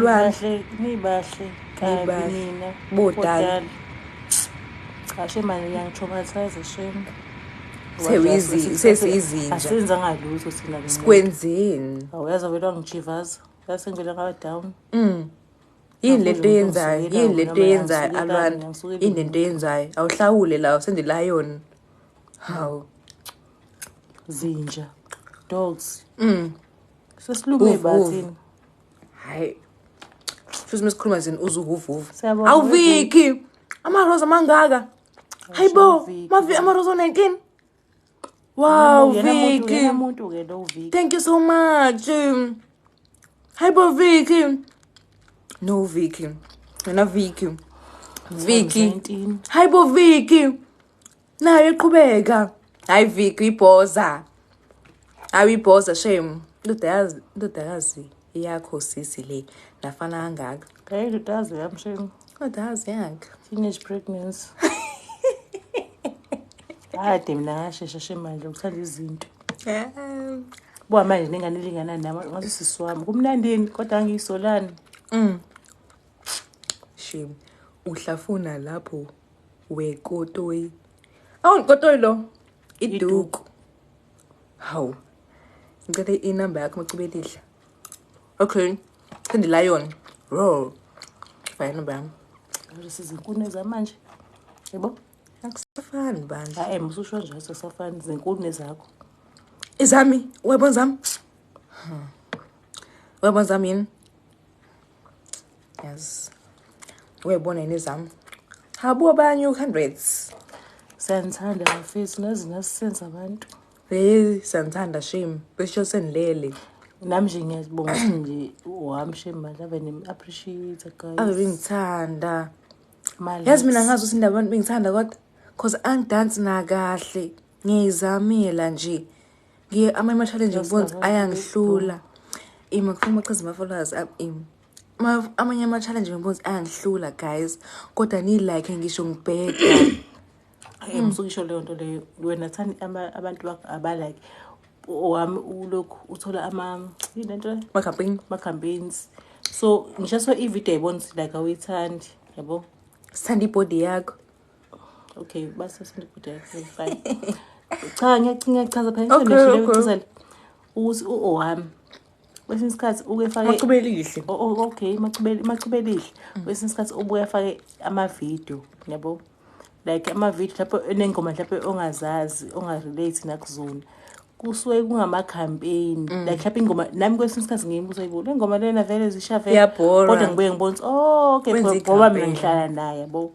Alwandle. Nibahle, nibahle kabi Nibahle. nina. Bodala. Bodala. Cha shame manje uyangitraumatize shame. Sesiyizinja. Asenzanga lutho thina lo muntu. Sikwenzeni? Awuyazi vele wangijivaza. Yase ngivele ngaba down. Yini lento Umuntu yenzayo? ongisukelayo Yini lento mina, yenzayo angisukeli, Alwandle? angisukeli Yini lento yenzayo? Awuhlawule la usende lion. Hawu. Zinja. Dogs. Sesilume Uvu, uvu. bathini. Hayi. Futhi mesikhuluma nje uzuhuvuvu. Siyabonga, Awu Vicky. Amaroza mangaka. Hayibo, Vicky. mavi amaroza 19. Wow, Yena muntu, Vicky. yena muntu ke lo Vicky. Thank you so much. Hayibo Vicky. No Vicky. Wena Vicky. Vicky. 19. Hayibo Vicky. Nayo iqhubeka. Hayi Vicky ibhoza. Hayi ibhoza shame. Indoda indoda yakho sisi le nafana kangaka. Hey, ndodazi yami shame. Indoda yakhe. Teenage pregnancy. Kade mina ngashesha shame manje ukuthanda izinto. Buka manje nengane elingana nami ngathi sisi wami kumnandini kodwa angiyisolani. Shame. Uhlafuna lapho wekotoyi. Awu ikotoyi lo. Iduku. Hawu. Ngicela inamba yakho macubelihle. Okay. Send lion. Roll. Fine inamba yami. Manje sizinkulu nezamanje. Yebo? Akusafani bandla. Hayi mususho nje sasafani zinkulu nezakho. Izami, uyabona zami? Uyabona zami yini? Yes. Uyabona yini zami? Habu abanye hundreds. Siyanithanda bafethu nazi nasisenza abantu. Hey, siyanithanda shame. Besho senilele. Nami nje ngiyazibonga ukuthi nje wami shame manje ave nim-appreciate guys. Ave bengithanda. Ama Yazi mina likes. ngazi ukuthi indaba abantu bengithanda kodwa cause angidansi nakahle. Ngiyizamela nje. Ngiye amanye ama-challenge ngibona ukuthi ayangihlula. Ima kufuna umachaza ama-followers im. Amanye ama-challenge ngibona ukuthi ayangihlula guys. Kodwa ni-like ngisho ngibheda. Eh musukusho leyo nto leyo wena thani abantu bakho abalike owami ulokhu uthola ama yini lento le? Ma-campaign. Ama-campaigns so ngisho so ividiyo ayibona ukuthi like awuyithandi yabo. Sithanda ibody yakho. Okay, base sendibhude yakho fine. Cha ngiyachaza phela Okay, okay. ngichazela ukuthi owami kwesinye isikhathi uke fake Macubelihle. Oh, oh, okay, macubelihle. Kwesinye isikhathi ubuye afake ama-video, yabo? Like ama-video lapho enengoma mhlawumbe ongazazi, ongarelate nakuzona. Kusuke kungama-campaign. Like mhlawumbe ingoma nami kwesinye isikhathi ngiyimbuza ayibo le ngoma lena vele zisha vele. Iyabhora. Kodwa ngibuye ngibone ukuthi oh okay Wenza ngoba mina i-campaign. ngihlala naye yabo.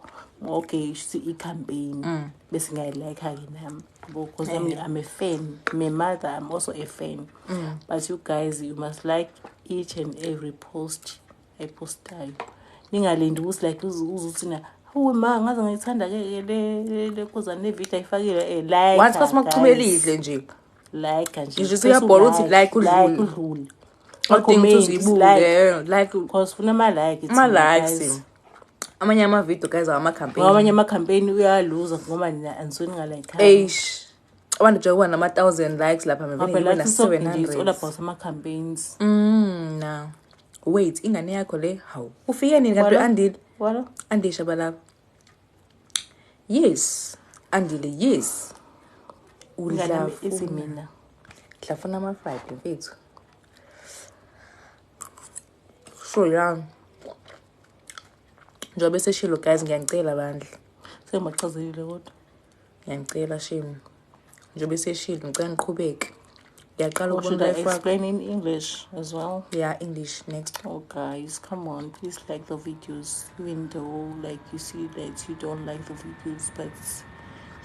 Okay, shuthi i-campaign. Bese ngiyayilike-ke nami. Yabo, because nami I'm a fan. I'm a mother, I'm also a fan. But you guys, you must like each and every post ayipostayo. Ningalindi ukuthi like uzuthi na hawu ma ngaze ngayithanda ke le khuzane le video ayifakile like Once bese macubelihle nje. Like nje. Ngisho usuyabhora uthi like udlule. Like udlule. Awudingi ukuthi Comment, uzibuke. Like because funa ama like thina, ama-likes. guys. Amanye ama-video guys awama-campaign. Ngoba amanye ama-campaign uyaluza ngoba nina anisuke ningalike. Eish. Abantu nje kuba nama-thousand likes lapha Ngoba mevele la ngibe TikTok nje it's all na-700. about ama-campaigns. Na. Wait, ingane yakho le hawu. Ufike nini kanti Wala? Andile? Wala? Andile Shabalala. Yes. Andile, yes. Ingane yami ithi Udlafuna. mina. Dlafuna ama-fried mfethu. So yeah. Njengoba eseshilo guys ngiyanicela bandla. Sengibachazelile kodwa. Ngiyanicela shame. Njengoba eseshilo ngicela niqhubeke. Ngiyaqala Or should ukubona I life wakho. explain in English as well? Yeah, English next. Oh guys, come on, please like the videos. Even though like you see that you don't like the videos, but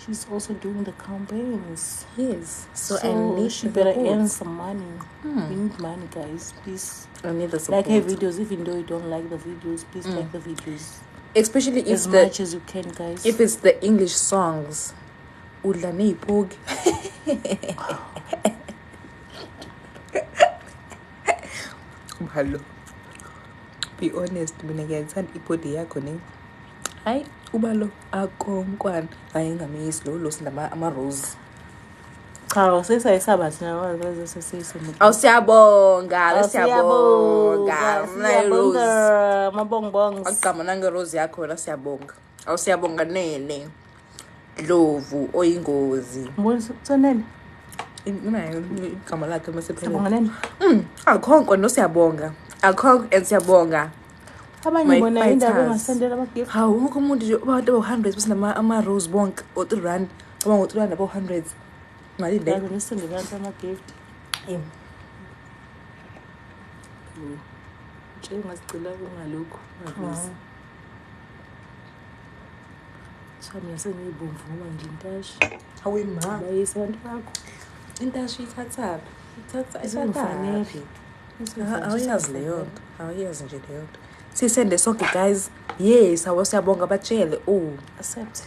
she's also doing the campaigns. Yes. So, I need she the better support. earn some money. We need money, guys. Please I need the support. like her videos, even though you don't like the videos, please like the videos. Especially if As the much as you can, guys. if it's the English songs. Udla neyipoki. Hello. Be honest, mina ngiyayithanda ibody yakho ne. Hayi, ubalo akonkwana. Hayi ngamisi lo lo sinama ama-rose. Cha, sesayisaba thina sesiyisaba. Awusiyabonga, siyabonga. Mna Rose. Mabongbongs. Agqama nange rose yakho wena, siyabonga. Awusiyabonga nene. Dlovu oyingozi. Mbona sonene? Nayo igama lakhe masephelele. Siyabonga nene. Akhonko no siyabonga. Akhonko and siyabonga. Abanye My bona indaba fighters. engasendela ama-gift. Hawu, wonke umuntu nje, abantu abawu-hundreds bese ama-rose bonke o-R3, cabanga ngo-R3 abo-hundreds. Mali le. Yazi nisendele abantu ama-gift. Nje ungazigcila ungalokhu ungavezi. Kuthiwa mina sengiyibomvu ngoba ngidla intashi. Hawe ma. Bayise abantu bakho. Intashi ithathaphi? Ithatha Izingifanele. ithathaphi? Awuyazi leyo nto. Awuyazi nje leyo nto. Sisende sonke guys. Yes, awu siyabonga, batshele. Oh. Accept.